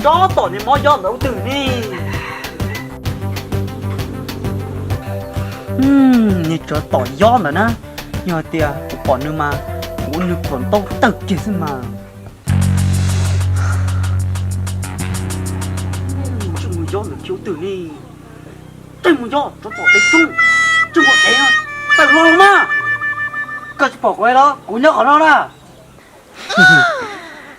Tsob tom niag mob yob ntawd ua twg ne? Niag tsov tom yob ntawd na, yog hais tias kuv pom nws mas kuv ua nws kom ntau tawg kiag xwb mas. Tseem mus yob ntawd khiav ua twg ne? Tseem mus yob, tsov tom dev roob, tseem mus dev, tawm los los mas. Koj tsis pom kuv los? Kuv nyob qhov no na.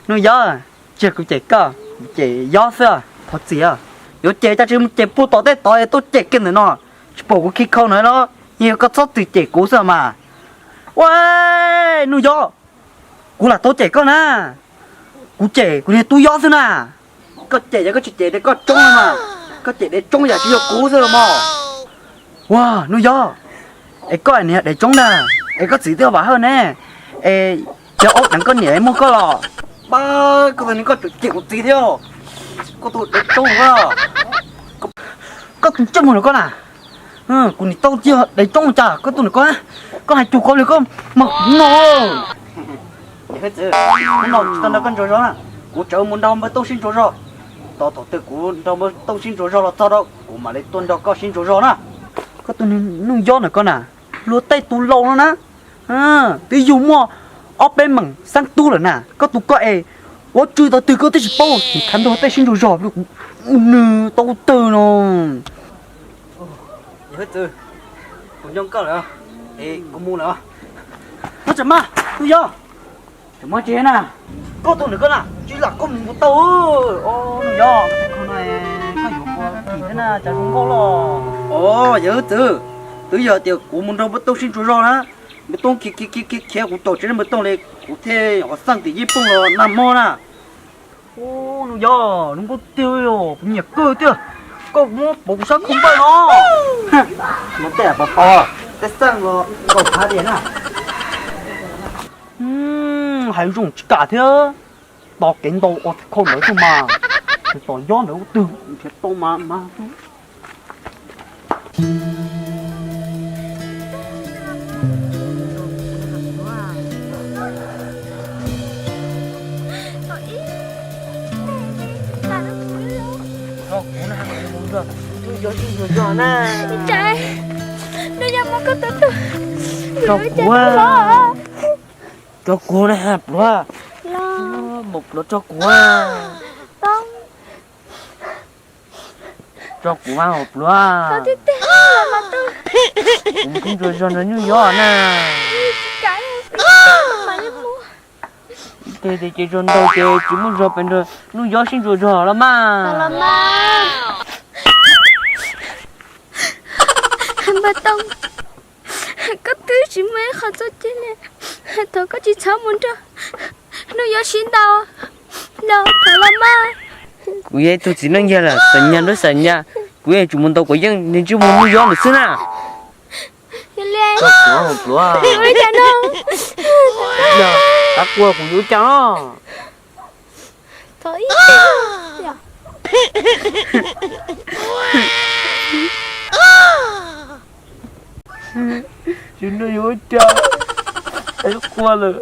Hnub yob, tsis yog kuv cem koj, kuv cem yob xwb, thov txim. Yuav cem cas tsis mus cem puag tom tej tod es tuaj cem kiag ntawm no. Tsis pom kuv khi khau ntawd los? Yeej yog koj txhob txwm cem kuv xwb mas. Ua, hnub yob, kuv lam tau cem koj na. Kuv cem kuv niag tub yob xwb na. Koj cem yog koj tsis cem dev koj roob no mas. Koj cem dev roob yam tsis yog kuv xwb los mas. Ua, hnub yob, es koj niag dev roob ntag, es koj txiv twb vam hawj ne, es cov aub deev koj niam muag koj los? Pab, koj tus niag koj tseem cem kuv txiv thiab. Koj tus dev roob a. Koj tus ntsej muag no koj na. Kuv niam tau tiag dev roob cas koj tus no koj, koj hais cuag koj li koj mas no. Hnub no tsis tau nrog koj ntsuas zog na, kuv tsawv mus nrog npawg Tooj sib ntsuas zog. Tos thaum twg kuv nrog npawg Tooj sib ntsuas zog los txog rau kuv mam li tuaj nrog koj sib ntsuas zog na. Koj tus niag hnub yob ntawm koj na, luag tej tus laus no na, twb yug muaj ob peb meem xeeb tub lawm na, koj tus koj es ua tsw tau twg koj twb tsis paub, nim thav ntuj tej sib ntsuas zog, nws tau twg no. Yawm Hwj Txwv, kuv nco koj lawm, es kuv mus lawm. Koj tseem mas, hnub yob, tseem mas tsis na, koj tus ntawm koj na tsis lam koj mus tau. Hnub yob, koj yuav ua kim thiab na cas zoo nkauj los? Os, Yawm Hwj Txwv, twb yog tias kuv mus nrog npawg Tooj sib ntsuas zog na, npawg Tooj khiav khiav khiav khiav kuv caum tsev npawg Tooj li, kuv thiaj ua xeej tim yeej phooj los nag hmo na. Hnub yob, hnub nkauj tiag, kuv nyiam kawg tiag, koj muab pov kuv sab khau npawj no. No tej pov pov, tej xeej los kaum phav diam na. Hais zoo tsis kam thiab, tos kev ntau ua khau ntawd tuaj mas, tom yob ntawd ua twg nrhiav tau mas mas. Tso kuv na, hnub yob sib ntsuas zog na. Ntshai, hnub yob muab koj tus tub, tso kuv, tso kuv na pluav, mus pluav tso kuv, tso kuv mas pluav, kuv mus sib ntsuas zog nrog hnub yob na. Tes tias ces zog ntau ces tsis muaj zog pes nrog hnub yob sib ntsuas zog los mas. Npawg Tooj, koj twb tsis muaj ib qho txuj ci li, thov koj tsis txhob mus nrog hnub yob sib ntaus los, thov los mas. Kuv yog ib tug txiv neej yawg lawm, xam nyas nruab xam nyas, kuv yeej tsuas mus ntaus kuv yeej niag ntsej muag hnub yob ntawd xwb na. Yog li, yog li cas no? Yog qab quaj kuv yuav ua cas no? Tsis no yuav ua cas, qab quaj lawm.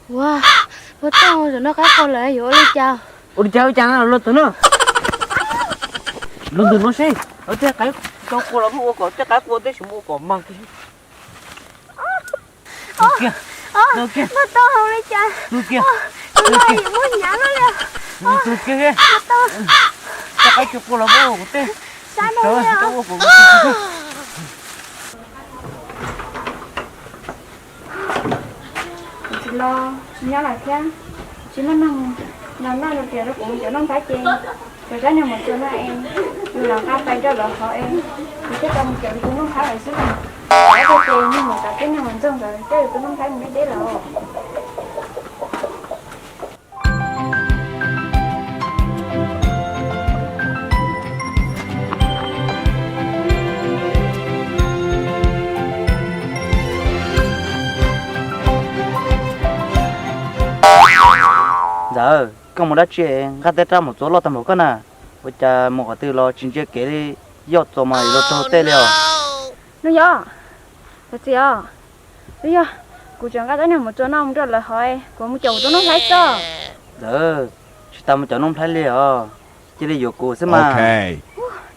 Ua, ua txooj zaum no qab quaj lawm yuav ua li cas? Ua li cas ua cas luag tus no, luag tus no seb, tej qab quaj los muab ua kom tej qab quaj teb sis muab ua kom mag kiag. Ua kiag, ua kiag, ua kiag, ua kiag, ua kiag, tej qab quaj los muab ua kom tej, sawv ua kom Kuv tsis los, tsis nyob lawm thiab. Tsis muaj neeg los noj los tias rau kuv mus caum Nuj Nplhaib ces, kuv zab niag mus txog no es, yus los nqa pais rau lawv hov es, kuv thiaj tau mus caum kuv Nuj Nplhaib lawm xwb na. Lawv tias ces niag mus tom tib neeg mus ntxoog ntawd coj yus tus Nuj Nplhaib mus deb deb lawm. Ntxawm, koj mus dab tsi nqa tej rab mus txuas loj tag npaum koj na? Ua cas mus qhov twg los tsis ntsia kev li, yoj txuas mas yuav luag raug tej li os. Nuj Yob, txiv os, Nuj Yob, kuv tseem nqa tab niag mus txuas no mus rau lawv hov, kuv mus caum kuv tus Nuj Nplhaib tso. Ntxawm, tsis tas mus caum Nuj Nplhaib li os, cia li yuav kuv xwb mas.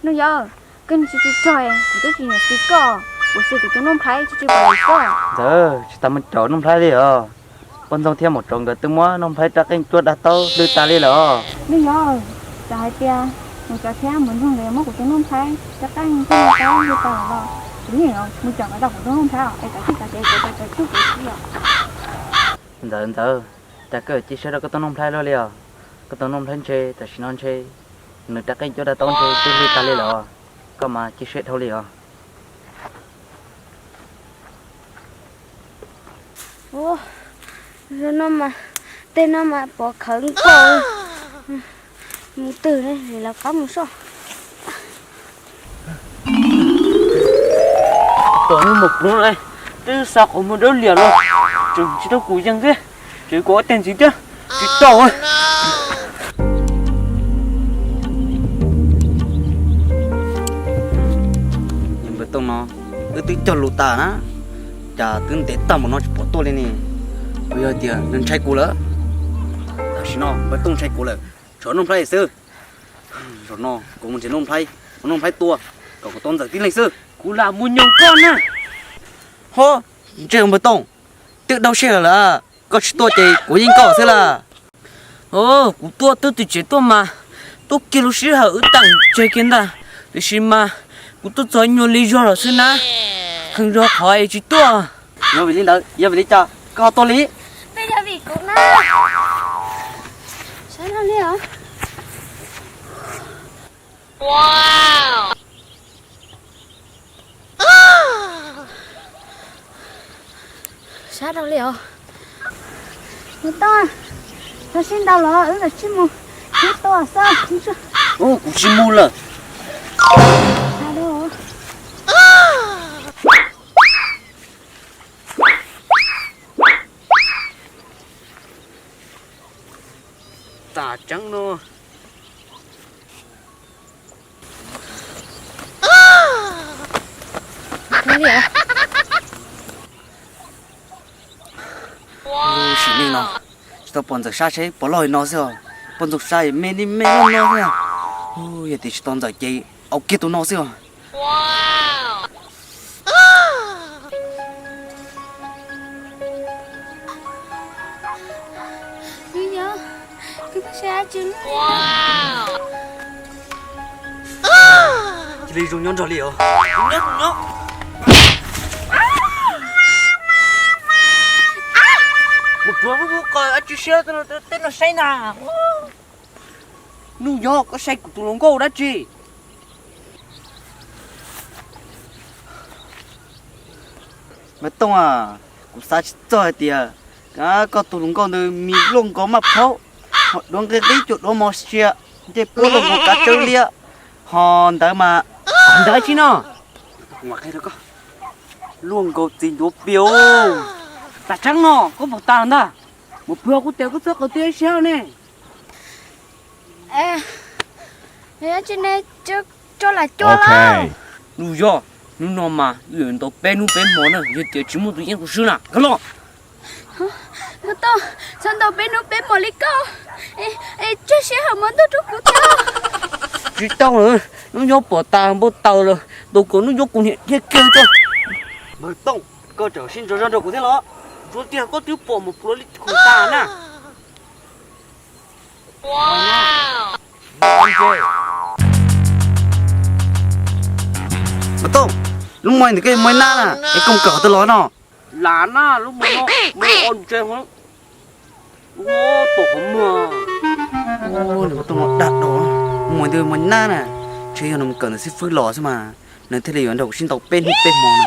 Nuj Yob, koj niag tsis tsis txog, kuv twb tsis nyiam xis koj, kuv xis kuv tus Nuj Nplhaib tsis tsis pom li koj. Ntxawm, tsis tas mus caum Nuj Nplhaib li os. Poj ntxoog thiab maum tsov nkawd twb muab Nuj Nplhaib rab qeej cuab dag taub hlwb tas li lawm os. Nuj Yob, txawm hais tias maum tsov thiab maum ntxoog nkawd muab kuv tus Nuj Nplhaib rab qeej cuab dag taub hlwb tas lawm los kuv yeej yuav mus caum kom tau kuv tus Nuj Nplhaib es kom txij txoj kev kuv tau txais tsuj kev txij os. Ntxawm, Ntxawm, cas koj cia siab rau koj tus Nuj Nplhaib luaj li os? Koj tus Nuj Nplhaib ntshe tam sim no ntshe nws rab qeej cuab dag taub ntshe twb hlwb tas li lawm os. Koj mas cia siab dhau li os. Ua, no mas, tej no mas pom khawv nkaus. Mus twg ne, lawv qab mus soj. Tom no mus pluv na, twb xa qhov muag dawb liam los tseem tsis tau kuv yees thiab, tseem kuv ob teg ntxiv thiab, tsis tau. Npawg Tooj no, wb twb cog lus tas na, cas twb ntev tag npaum no tsis pom tuaj li ne? Puas yog tias nws ntshai kuv lawm? Tam sim no Npawg Tooj ntshai kuv lawm, tshuav Nuj Nplhaib xwb. Zaum no kuv mus nrhiav Nuj Nplhaib, ua Nuj Nplhaib tua, kom kuv tau Ntxawm tib leeg xwb. Kuv lam mus nyoos koj na. Ho, ntsej Npawg Tooj, twb dau sij hawm lawm, koj tsis tuaj ces kuv yeej koj xwb las. Kuv tuaj twb tim tsev tuaj mas, tuaj kiag lub sij hawm wb tag tseg kiag ntag, tiam sis mas kuv tuaj txog nyuag li zog lawm xwb na, heev zog qhov es tsis tuaj. Yog vim li ntawd, yog vim li cas koj ho tuaj li? Twb yog vim kuv na. Sab no li os. Sab dhau li os. Mus tau, txog sib ntaus los wb mam sib mus sib tua xwb. Kuv tsis mus lawm. Tam tseeb no. Sim neej no tsis tau pom Ntxawm sab seb puas loj li no xwb os. Poj ntxoog sab me li me li no xwb. Yog tias tsis tau Ntxawm ces au kiag tus no xwb os. Cia li zoo nyob nrog li os. Mus pluav lub qos tsis siab tej no saib na. Nuj Yob, koj saib kuv tus hluas nkauj dab tsi? Npawg Tooj a, kuv xav tsis txog hais tias koj tus hluas nkauj ntawd me luaj nkaus maj phaub, ho duav nqi qib cuag duav mos sia, ncej puab luaj nkaus kav tsawb liab, ho ntawd mas, ntawd tsi no? Luaj nkaus txiv ncuav pias. Tam tseeb no koj pom tas ntag. Mus pw kuv tias koj txhob qw twb siab ne. Tsi ne, tso lam cuag lawm. Nuj Yob, hnub no mas wb yuav ntaus peb hnub peb hmo na, yog tias tsis muaj tus yeej tus swb na, koj los. Npawg Tooj, txhob ntaus peb hnub peb hmo li koj, es tseg sij hawm hmo ntuj rau kuv thiab. Tsis tau lawm, Nuj Yob pom tas npau taws lawm, ntaus kom Nuj Yob kuv niam dhia kiag tso. Npawg Tooj, koj tseem sib ntso zog nrog kuv thiab los? Ntsuav tiag koj twb pom mus pluav li khoom tas na. Npawg Tooj, lub mois ntawm koj mois nab na, es koj mus kawm qhov twg los no? Lam na, lub mois no mois o ntse ho. Tom qhov muag. Npawg Tooj no dag do, mois ntawd mois nab na, ntshe yog nws mus kawm ntawm xib fwb los xwb mas, nws thiaj li yuav nrog kuv sib ntaus peb hnub peb hmo no.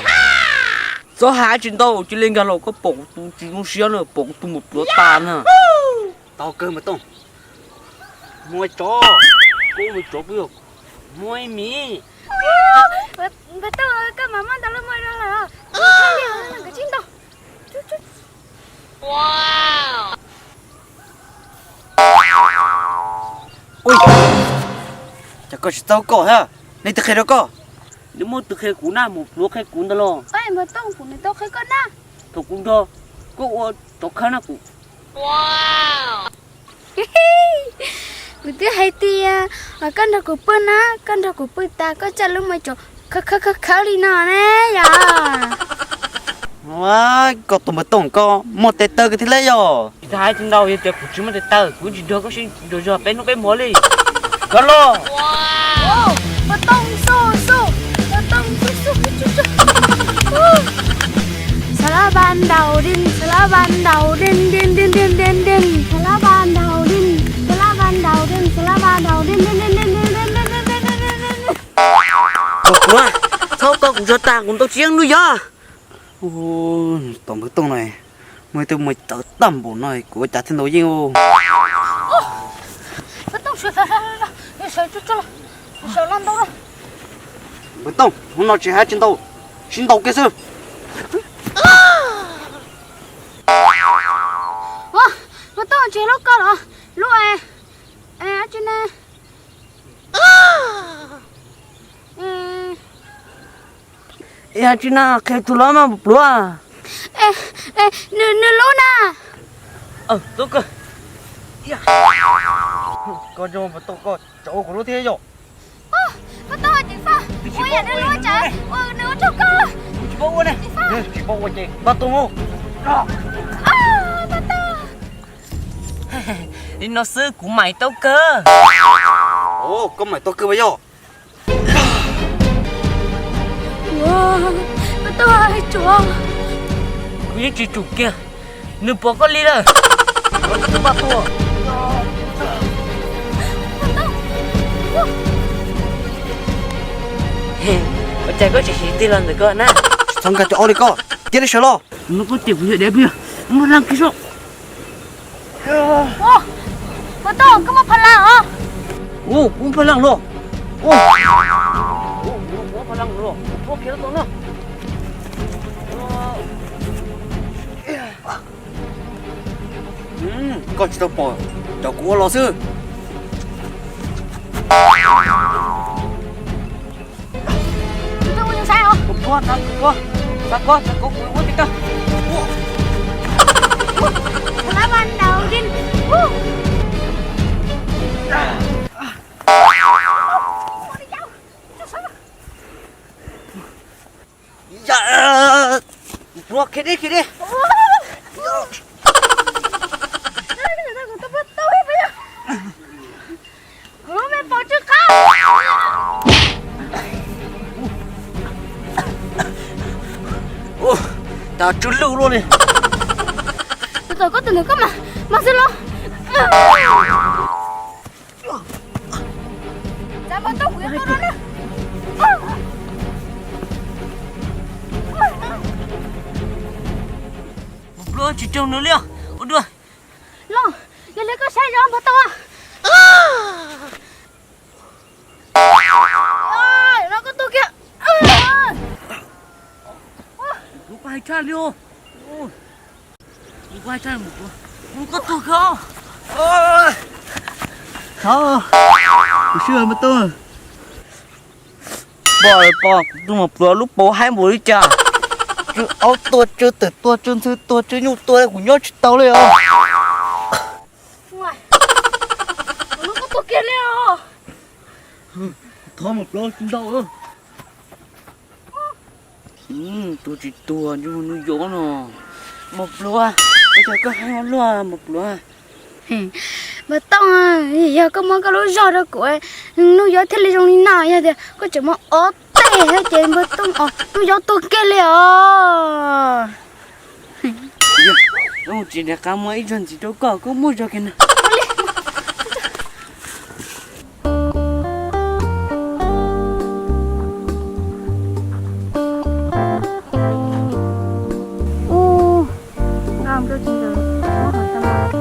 Txhob hais tsis ntau, cia li nkag los koj pom kuv tus tsis zoo siab na, pom kuv tus mus pluav tas na. Tau kawg Npawg Tooj. Muaj tsov, kuv mus tsov kuv yog muaj ib mis. Npawg Tooj, koj mam muab ntau lub muaj zoo lawm, nkawd tsis ntaus. Ua cas koj tsis txaus koj thiab? Leej twg qhia rau koj? Nws muaj tus qhia kuv na, mus pluav qhia kuv ntag los. Npawg Tooj, kuv nws tau qhia koj na. Thaum kuv nrog koj ua tsov khawb na kuv. Kuv twb hais tias koj nrog kuv pw na, koj nrog kuv pw tas koj coj lub me tsov khawb khawb khawb khawb li no ne yom. Koj tus Npawg Tooj koj muaj tes taw kawg thiab yom. Tsis hais tsis ntau, yog tias kuv tsis muaj tes taw kuv tsis nrog koj sib nrug zog peb hnub peb hmo li. Koj los. Npawg Tooj xu xu, Npawg Tooj xu xu. Xav lab vas ntaus dij, xav lab vas ntaus dij, dij dij dij dij dij, xav lab vas ntaus dij, xav lab vas ntaus dij, xav lab vas ntaus dij, dij dij dij dij. Txhob pluav, txhob koj kuv tso tas kuv ntaus tsis yeej lub yog. Tom Npawg Tooj no, muaj ib tug muaj tawv tag npaum no kuv ua cas thiaj ntaus yeej. Npawg Tooj, hnub no tsis hais tsis ntau, sib ntaus kiag xwb. Npawg Tooj, tsis lub koj los lub dab tsi ne? Dab tsi na, qhia tus los mas pluav. Nws lub na. Tub kawg. Koj nco Npawg Tooj koj tseem ua kuv lub thiab yom. Npawg Tooj, tsis faj, ua yam nws lub tsam uas nws ua rau koj. Tsis paub ua ne, tsis paub ua ces npaj tuaj mus. Li no xwb kuv maim tau kawg. Koj maim tau kawg mas yog. Npawg Tooj, tsuav. Kuv yeej tsis tsum kiag, nws pom koj li lawm. Ua cas koj tsis siv tig los ntawm ko na? Tsis txhob nkag cov ob li koj, cia li sawv los. Hnub koj cem kuv yawm dev pliag, muab leej kiag soj. Npawg Tooj, koj muaj pha laj os? Kuv muaj pha laj los. Kuv muaj pha laj los, kuv pluav kiag tau no. Koj tsis tau pom, cov kuv ua los xwb. Pluav, khiav dib, khiav dib. Kuv lub me paus tsw qab. Tas tsw lwj luaj li. Tus txawm koj tus ntawm koj mas, mas xwb los. Txav mas tau kuv yuav tua no na. Mus pluav tsis raug nws li os. Ua dua. Los, yog li koj saib zov npawg Tooj. Los koj tuag kiag. Pluav koj hais tshaj li os. Pluav koj hais tshaj li os. Pluav koj tuag kiag. Thov, kuv swb npawg Tooj. Pom pom kuv tus mas pluav lub paus haib npaum li cas. Tsw aub tuag, tsw tawm tuag, tsw ntxhw tuag, tsw nyuj tuag, kuv nyob tsis tau li os. Thov mas pluav tsis ntau. Tuag tsis tuag, nws yov no. Mas pluav, ua cas koj haib ua luaj mas pluav. Npawg Tooj, yog koj muab koj lub zog rau kuv, hnub yov thiaj li zoo li no, yog tias koj tseem muab ob teg thiab ces npawg Tooj os, hnub yov tuag kiag li os. Tsis nrhiav qab muab ib zaug ntxiv rau koj, koj muaj zog kiag na. Ub, nqa mus rau tsis ntawd, muab qhov xav mas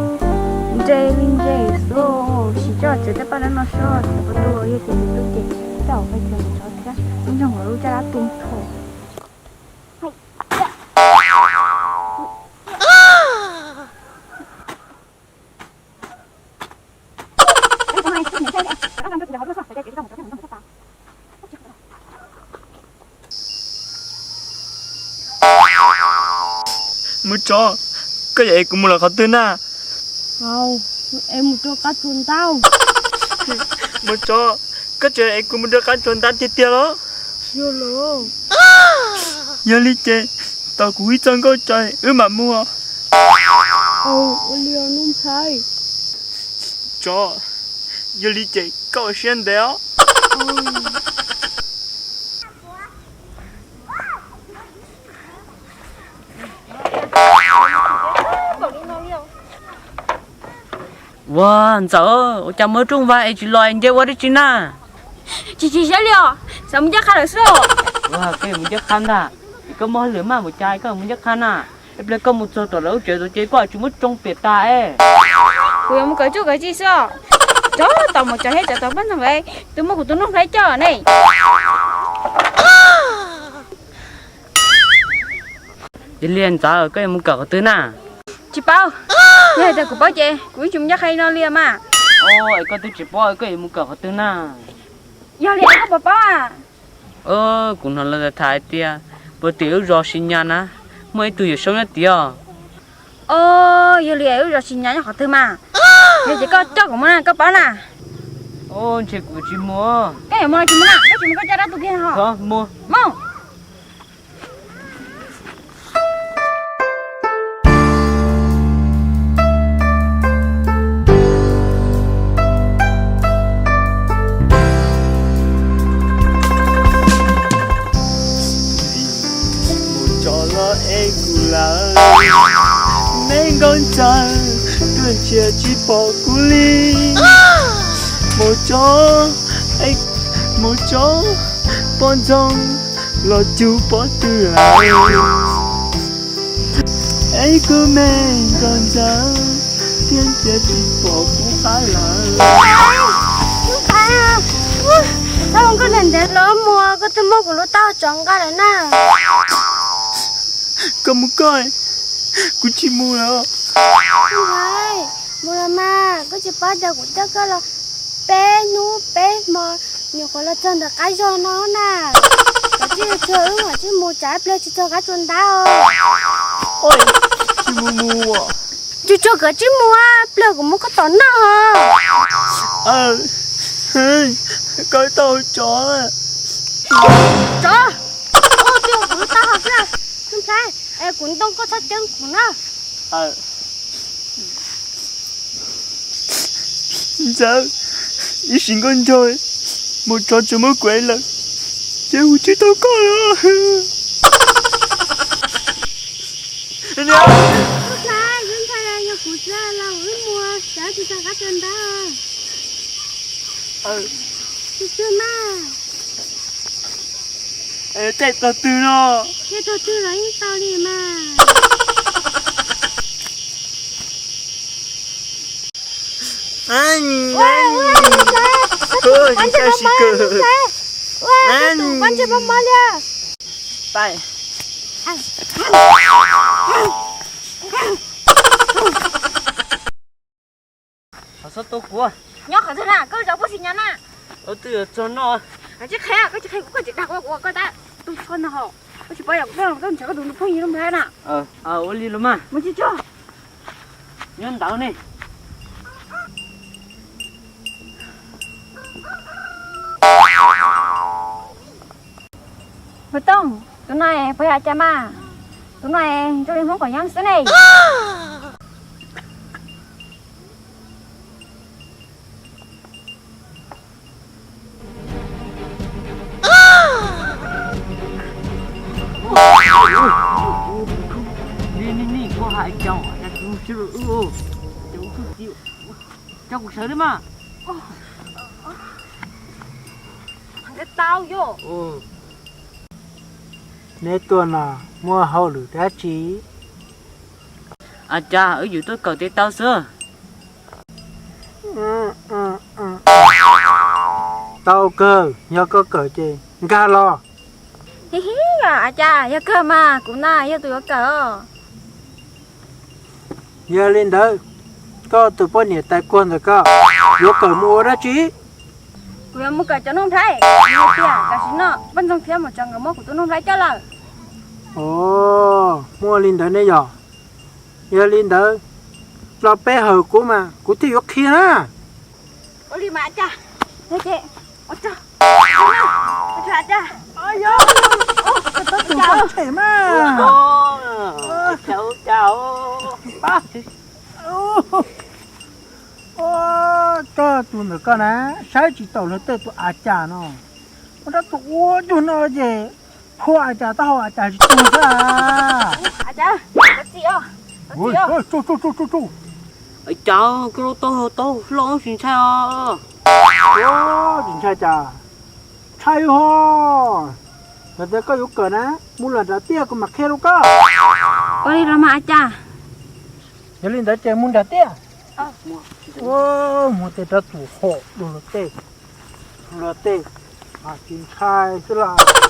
ntse li ntse xwb, sim coj tsev tej paj dab no soj, tsis pom tuaj, yog tias nws tuaj ces coj qhov chaw mus tso thiab, ib zaug nkaus lub caj dab tu nrho. Mus tsov, koj yuav es kuv mus lawm qhov twg na? Es mus rau qab tsuas ntab. Mus tsov, koj tseem es kuv mus rau qab tsuas ntab tiag tiag los? Yog li ces tos kuv ib txoj nkauj tso wb mam mus. Tsov, yog li ces koj ua siab ntev os. Ua ntxawm, ua cas muaj rooj vag es tsis los es nce ua dab tsi na? Tsis tsis siab li os, xav mus ncaj qha lawm xwb os. Koj mus ncaj qha ntag, es koj muaj hauj lwm maj npaum cas koj mus ncaj qha na? Ib pliag koj mus txog tom lawv lub tsev tod ces koj tsis muab tsoo piam tas es. Kuv yuav mus kawm tsuj kawm ci xwb os. Cov tau mus cov thiab cov tau pab ntxoog es tus muaj kuv tus noj hlais coj ne. Yog li ntxawm, koj yuav mus kawm qhov twg na? Tsis paub. Yog hais tias kuv paub ces kuv yeej tsis mus ncaj qha li no li mas. Es koj twb tsis paub koj yuav mus kawm qhov twg na? Yog li koj puas paub? Kuv hnov lawv tham hais tias puag tim lub zos Sis Nyas na muaj ib tug Yawm Saub nyob tiag. Os, yog li lub zos Sis Nyas nyob qhov twg mas? Yog ces koj coj kuv mus na, koj paub na. Ntshe kuv tsis mus. Koj yuav mus los tsis mus na, koj tsis mus koj coj dab tuag kiag ho. Mus. Mus tsov los es kuv lawm, me nkauj ntxawm, koj cia tsis pom kuv li. Mus tsov, mus tsov, poj ntxoog los cug pob tw lawm. Es kuv me nkauj ntxawm, thiaj cia tsis pom kuv qab lawm. Tau nkauj ntev ntev los mus, koj twb muab kuv lub taub hau tso nqa lawm na. Koj mus koj, kuv tsis mus lawm. Mus los mas, koj tsis paub tias kuv coj koj los peb hnub peb hmo, nyuam qhuav los txog ntawm qab zos no na. Koj tsis tshua wb mam tsis mus tsam ib pliag tsis txog qab tsuas ntab os. Tsis mus mus. Tsis tshua koj tsis mus, pliag kuv muab koj tom noj. Koj tau tsov. Tsov, ua tiag kuv lub taub hau xwb. Ntxhais, es kuv ntoo koj txhob ceeb kuv na. Ntxawm, ib sim nkauj nraug, mus tsov tsuas muab kuv ev lawm, ces kuv tsis tau koj lawm. Ntxhais, ntxhais, yog kuv tsis los wb mus sawv tsis txog qab tsuas ntab. Tsis tshua mas. Tej tog twg no? Tej tog twg los yeej tau li mas. Ua, tus pab ntsej muag mob li. Ho xob tua kuv. Nyob qhov twg na, koj zov puag Sis Nyas na. Twb yuav txog no. Koj tsis qhia, koj tsis qhia kuv, koj tsis dag kuv, kuv ua koj tab. Tus tshuaj no hos, koj tsis paub yog koj los koj ntshaw koj tus phooj ywg lub nplhaib na. Ua li los mas. Mus tsis tso. Nyob ntawd ne. Hu Tooj, tus no puas yog cas mas? Tus no zoo li Hmoob Qhov Nyob xwb ne. Coj kuv sawv li mas. Neb tuaj no muaj hauj lwm dab tsi? A cas wb yuav tuaj kawm tes taw xwb. Tau kawg, yog koj kawm ces nkag los. Hi hi, a cas yog kawg mas, kuv na yog tus yuav kawm os. Yog li ntawd, Koj tus poj niam tais kuag ntawm koj yuav kawm mus ua dab tsi? Kuv yuav mus kawm cov Nuj Nplhaib. Yog tias tam sim no Paj Ntxoog thiab Maum Tsav nkawd muab kuv tus Nuj Nplhaib coj lawm. Ov, muaj li ntawd ne yog. Yog li ntawd, los pe hawm kuv mas kuv thiaj yuav qhia na. Ua li mas cas, ces ua tsaug, ua tsaug cas. Tus koj tshem mas. Koj tus ntawm koj na, saib tsis taus luag tej tus a cas no. Ua rab tus ua cuag no ces phua a cas taub hau a cas tsis tuag xwb. Cas koj lub taub hau taub loj tsis ntshai os. Tsis ntshai cas? Ntshai ho. Yog tias koj yuav kawm na, mus lawm nram tiaj kuv mam qhia rau koj. Ua li los mas a cas. Yog li ntawd ces mus nram tiaj. Ua, muaj tej rab tus hom dua luag tej, luag tej, tsis ntshai xwb los.